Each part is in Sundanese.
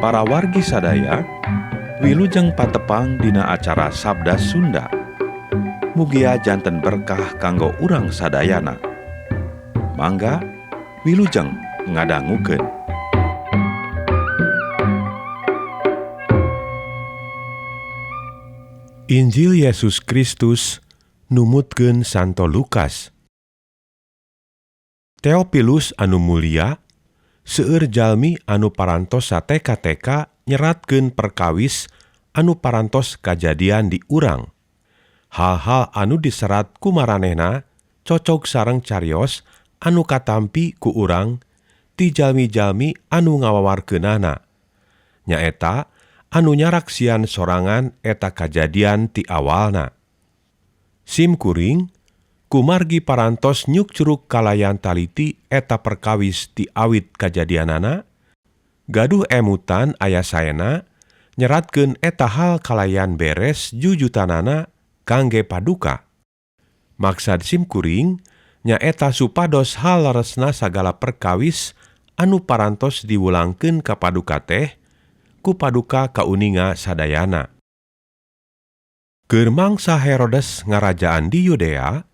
Para wargi sadaya, wilujeng patepang dina acara Sabda Sunda. Mugia janten berkah kanggo urang sadayana. Mangga wilujeng ngadangukeun. Injil Yesus Kristus numutkeun Santo Lukas. Teopilus anu mulia, seueur jalmi anu parantos sateka-teka nyeratkeun perkawis anu parantos kajadian di urang. Hal-hal anu diserat ku maranehna cocog sareng carios anu katampi ku urang ti jalmi-jalmi anu ngawawarkeunana. Nyaeta anu nyaraksian sorangan eta kajadian ti awalna. Sim kuring kumargi parantos nyukcruk kalayan taliti eta perkawis ti awit kajadianana, gaduh emutan aya saena nyeratkeun eta hal kalayan beres jujutanana kangge paduka. Maksad sim kuring nyaeta supados hal leresna sagala perkawis anu parantos diwulangkeun ka paduka teh ku paduka kauninga sadayana. Keur mangsa Herodes ngarajaan di Yudea,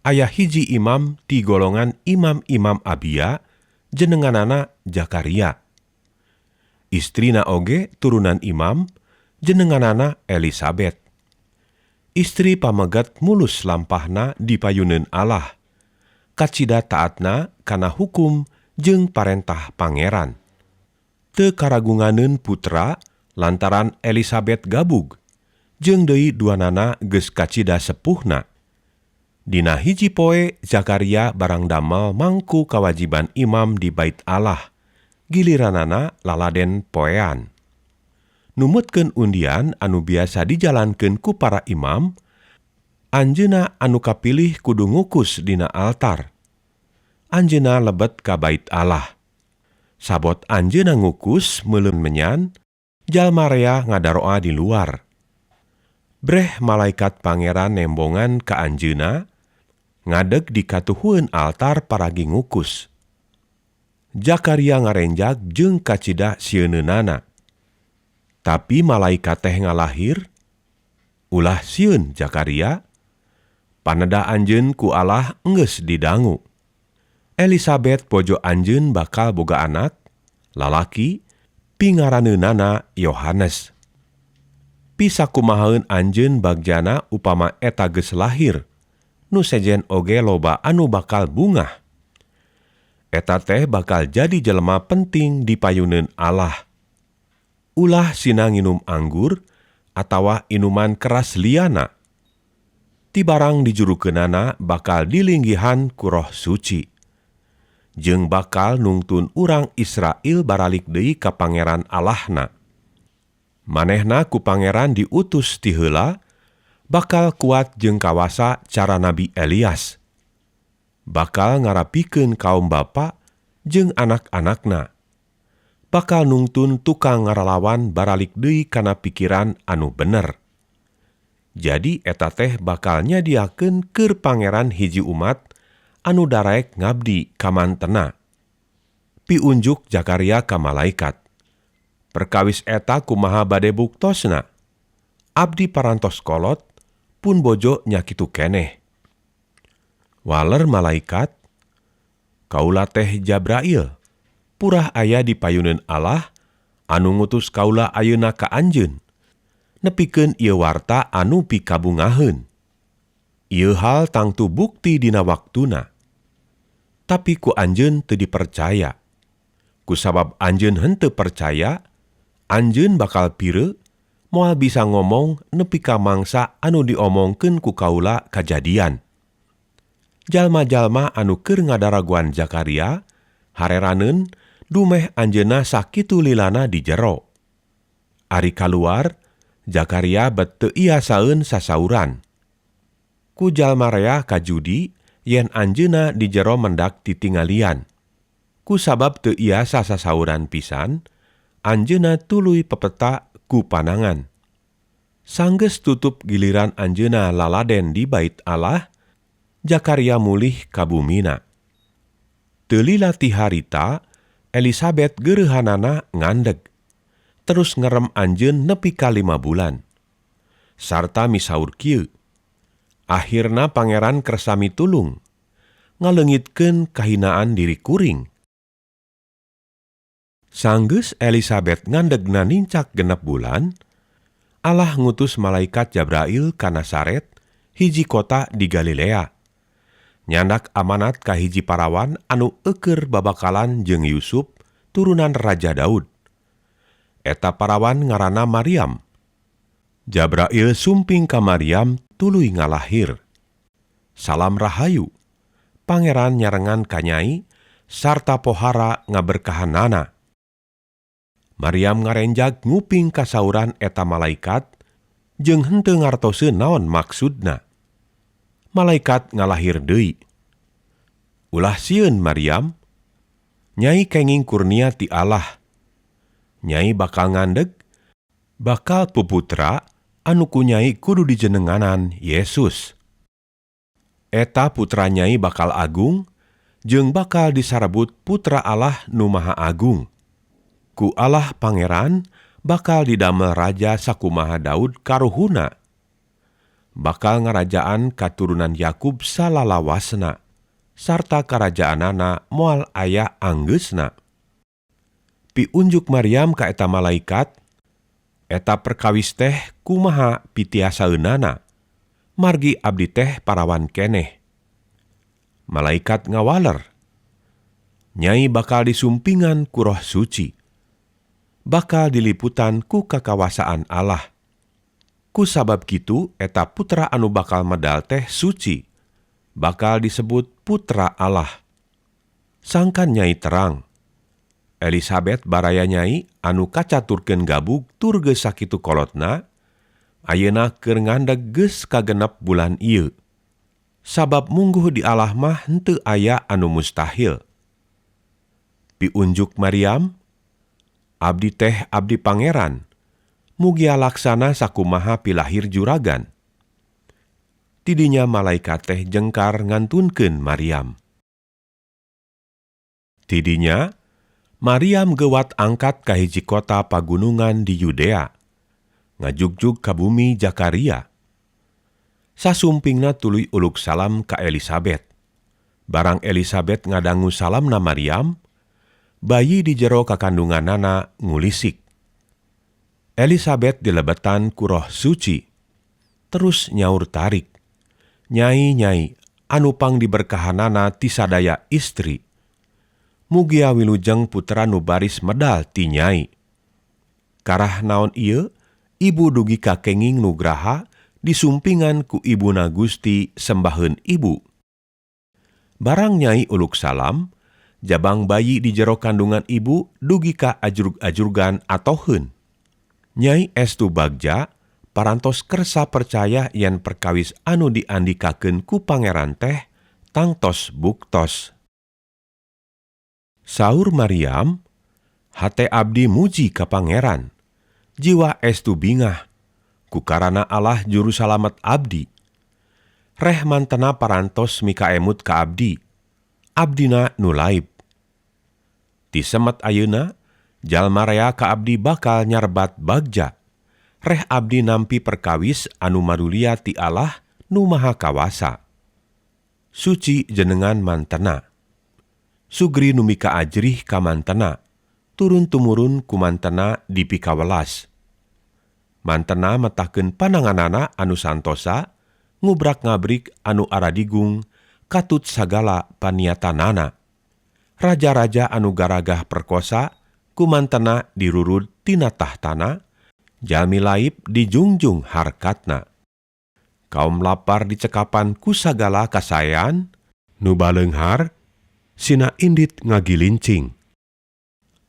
aya hiji imam ti golongan imam-imam Abia jenenganana Zakaria. Istrina oge turunan imam jenenganana Elisabet. Istri pamegat mulus lampahna di payuneun Allah. Kacida taatna kana hukum jeung parentah pangeran. Teu karagunganeun putra lantaran Elisabet gabug, jeung deui duanana geus kacida sepuhna. Dina hiji poe Zakaria barang damel mangku kawajiban imam di Bait Allah, giliranana laladen poean. Numutkeun undian anu biasa dijalankeun ku para imam, anjeunna anu kapilih kudu ngukus dina altar. Anjeunna lebet ka Bait Allah. Sabot anjeunna ngukus meuleum menyan, jalma rea ngadaroa di luar. Breh malaikat pangeran nembongan ka anjeunna, ngadeg di katuhueun altar paragi ngukus. Zakaria ngarenjag jeung kacida sieuneunana. Tapi malaikat teh ngalahir, ulah sieun Zakaria, paneda anjeun ku Allah enggeus didangu. Elisabet bojo anjeun bakal boga anak, lalaki, pingaraneunana Yohanes. Pisakumahaeun anjeun bagjana upama eta geus lahir, nu sejen oge loba anu bakal bungah. Eta teh bakal jadi jelema penting di payuneun Allah. Ulah sina nginum anggur atawa inuman keras liana. Ti barang dijurukeunana bakal dilinggihan ku Roh Suci. Jeung bakal nungtun urang Israel baralik deui ka Pangeran Allahna. Manehna ku Pangeran diutus ti heula, bakal kuat jeung kawasa cara Nabi Elias. Bakal ngarapikeun kaum bapa jeung anak-anakna. Bakal nungtun tukang ngaralawan baralik deui kana pikiran anu bener. Jadi eta teh bakal nyadiakeun keur Pangeran hiji umat anu daraek ngabdi ka mantena. Piunjuk Zakaria ka malaikat. Perkawis eta kumaha bade buktosna? Abdi parantos kolot, pun bojo nya kitu keneh. Waler malaikat, kaula teh Jabrail, purah aya di payuneun Allah, anu ngutus kaula ayeuna ka anjeun, nepikeun ieu warta anu pikabungaheun. Ieu hal tangtu bukti dina waktuna. Tapi ku anjeun teu dipercaya. Ku sabab anjeun henteu percaya, anjeun bakal pire, moal bisa ngomong nepi ka mangsa anu diomongkeun ku kaula kajadian. Jalma-jalma anu keur ngadaraguan Zakaria, hareraneun dumeh anjeunna sakitu lilana di jero. Ari kaluar, Zakaria bet teu iasaeun sasauran. Ku jalma rea kajudi yen anjeunna di jero mendak titingalian. Ku sabab teu iasa sasauran pisan, anjeunna tuluy pepeta ku panangan. Sanggeus tutup giliran anjeunna laladen di Bait Allah, Zakaria mulih ka bumina. Teu lila ti harita, Elisabet geureuhanana ngandeg. terus ngerem anjeun nepi ka 5 bulan. Sarta misaur kieu. Akhirna pangeran kersa mitulung, ngaleungitkeun kahinaan diri kuring. Sanggeus Elisabet ngandegna nincak 6 bulan, Allah ngutus malaikat Jabrail ka Nasaret, hiji kota di Galilea. Nyandak amanat ka hiji parawan anu eukeur babakalan jeung Yusuf, turunan Raja Daud. Eta parawan ngaranna Maryam. Jabrail sumping ka Maryam tuluy ngalahir. Salam rahayu, pangeran nyarengan ka nyai sarta pohara ngaberkahanana. Maryam ngarenjag nguping kasauran eta malaikat jeung henteu ngartoseun naon maksudna. Malaikat ngalahir deui. Ulah sieun Maryam, nyai kenging kurnia ti Allah. Nyai bakal ngandeg, bakal puputra anu ku nyai kudu dijenenganan Yesus. Eta putra nyai bakal agung, jeung bakal disarebut putra Allah nu Maha Agung. Ku Allah Pangeran bakal didamel raja sakumaha Daud karuhuna. Bakal ngarajaan katurunan Yakub salalawasna, sarta karajaanana moal aya anggeusna. Piunjuk Maryam ka eta malaikat, eta perkawis teh kumaha pitiasaeunana, margi abdi teh parawan keneh. Malaikat ngawaler, nyai bakal disumpingan ku Roh Suci, bakal diliputan ku kakawasaan Allah. Ku sabab kitu eta putra anu bakal medal teh suci, bakal disebut putra Allah. Sangkan nyai terang, Elisabet baraya nyai anu kacaturkeun gabug tur geus sakitu kolotna, ayeuna keur ngandeg geus kagenep bulan ieu. Sabab mungguh di Allah mah henteu aya anu mustahil. Piunjuk Maryam, abdi teh abdi pangeran, mugia laksana sakumaha pilahir juragan. Tidinya malaikat teh jengkar ngantunkeun Maryam. Tidinya Maryam gewat angkat ka hiji kota pagunungan di Yudea, ngajugjug ka bumi Zakaria. Sasumpingna tuluy uluk salam ka Elisabet. Barang Elisabet ngadangu salamna Maryam, bayi di jero kakandunganana ngulisik. Elisabet dilebetan ku Roh Suci, terus nyaur tarik. Nyai-nyai anu pang diberkahanana ti sadaya istri. Mugia wilujeng putra nu baris medal ti nyai. Karah naon ieu, ibu dugi ka kenging nugraha disumpingan ku ibuna Gusti sembaheun ibu. Barang nyai uluk salam, jabang bayi di jero kandungan ibu dugi ka ajrug-ajrugan atoheun. Nyai estu bagja parantos kersa percaya yen perkawis anu diandikakeun ku pangeran teh tangtos buktos. Saur Maryam, hate abdi muji ka pangeran, jiwa estu bingah, ku karana Allah juru salamet abdi. Reh mantena parantos mikaemut ka abdi, abdina nu laib. Ti semet ayeuna, jalma rea ka abdi bakal nyarbat bagja. Reh abdi nampi perkawis anu marulia ti Allah nu Maha Kawasa. Suci jenengan mantena. Sugri nu mika ajrih ka mantena, turun tumurun ku mantena dipikawelas. Mantena metahkeun pananganana anu santosa, ngubrak-ngabrik anu aradigung, katut sagala paniatanana. Raja-raja anu garagah perkosa, ku mantena dirurud tina tahtana, jalmi laib dijungjung harkatna. Kaum lapar dicekapan ku sagala kasaean, nu baleunghar, sina indit ngagilincing.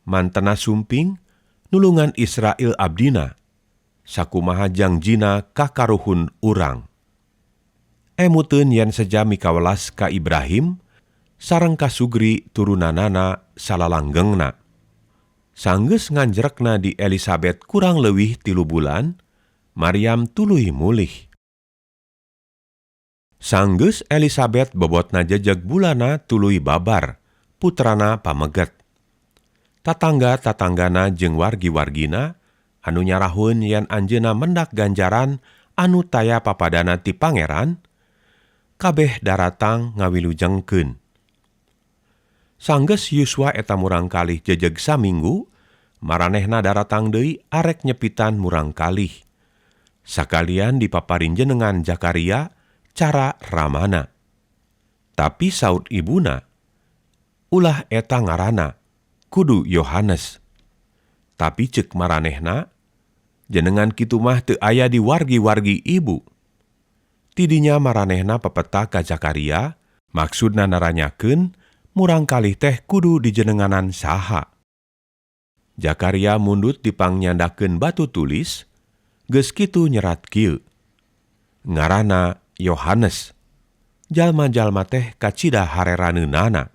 Mantena sumping, nulungan Israel abdina, sakumaha jangjina kakaruhun urang. Emuteun yen seja mikawelas ka Ibrahim, sareng kasugri turunanana salalanggengna. Sanggeus nganjrekna di Elisabet kurang leuwih 3 bulan, Maryam tuluy mulih. Sanggeus Elisabet bobotna jejeg bulana tuluy babar, putrana pameget. Tatangga-tatanggana jeung wargi-wargina Anu nyarahoeun yen anjeunna mendak ganjaran anu taya papadana ti Pangeran, kabeh daratang ngawilujengkeun. Sanggeus yuswa eta murangkalih jejeg saminggu, maranehna daratang deui arek nyepitan murangkalih. Sakalian dipaparin jenengan Zakaria cara ramana. Tapi saut ibuna, ulah eta ngaranna, kudu Yohanes. Tapi ceuk maranehna, jenengan kitu mah teu aya di wargi-wargi ibu. Tidinya maranehna pepeta ka Zakaria, maksudna naranyakeun murangkalih teh kudu dijenenganan saha. Zakaria mundut dipangnyandakeun batu tulis, geus kitu nyerat kieu. Ngaranna Yohanes. Jalma-jalma teh kacida hareraneunana.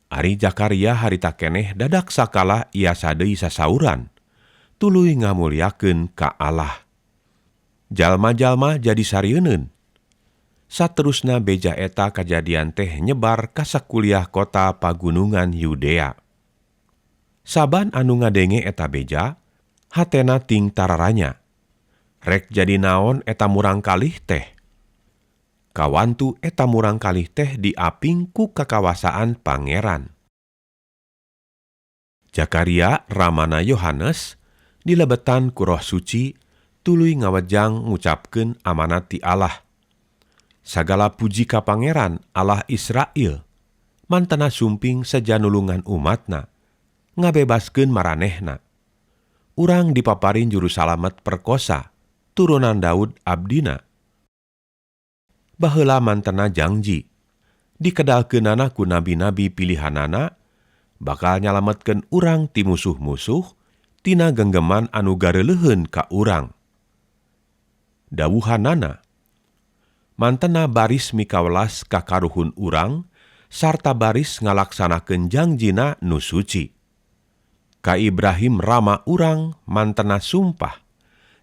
Ari Zakaria harita keneh dadak sakala iasa deui sasauran, tuluy ngamulyakeun ka Allah. Jalma-jalma jadi sarieuneun. Saterusna beja eta kajadian teh nyebar ka sakuliah kota pagunungan Yudea. Saban anu ngadenge eta beja, hatena ting tararanya. Rek jadi naon eta murangkalih teh? Kawantu eta murangkalih teh diaping ku kakawasaan Pangeran. Zakaria ramana Yohanes dilebetan ku Roh Suci tuluy ngawejang ngucapkeun amanat ti Allah. Sagala puji ka Pangeran Allah Israel, mantena sumping seja nulungan umatna, ngabebaskeun maranehna. Urang dipaparin juru salamet perkosa, turunan Daud abdina. Baheula mantena jangji, dikedalkeunana ku nabi-nabi pilihanana, bakal nyalametkeun urang ti musuh-musuh, tina genggeman anu gareuleuheun ka urang. Dawuhanana, mantena baris mikawelas ka karuhun urang, sarta baris ngalaksanakeun jangjina nu suci. Ka Ibrahim rama urang mantena sumpah,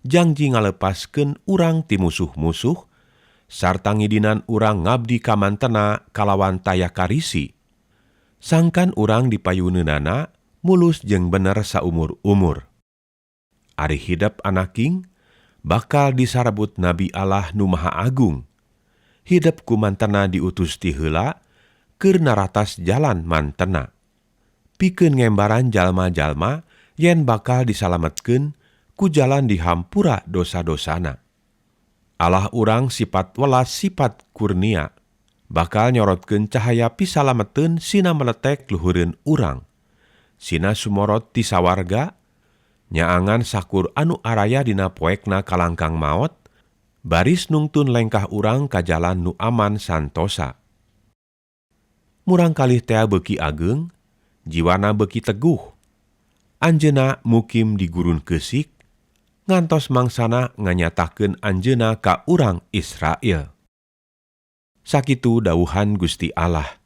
jangji ngalepaskeun urang ti musuh-musuh, sarta ngidinan urang ngabdi ka mantena kalawan taya karisi. Sangkan urang dipayuneunana mulus jeung bener saumur-umur. Ari hidep anaking bakal disarebut Nabi Allah nu Maha Agung. Hidep ku mantena diutus ti heula keur naratas jalan mantena. Pikeun ngembaran jalma-jalma yen bakal disalametkeun ku jalan dihampura dosa-dosana. Allah urang sipat welas sipat kurnia, bakal nyorotkeun cahaya pisalameteun sina meletek luhureun urang. Sina sumorot ti sawarga, nyaangan sakur anu araya dina poekna kalangkang maot, baris nungtun lengkah urang ka jalan nu aman santosa. Murangkalih tea beuki ageung, jiwana beuki teguh. Anjeunna mukim di gurun keusik, ngantos mangsana nganyatakeun anjeunna ka urang Israel. Sakitu dawuhan Gusti Allah.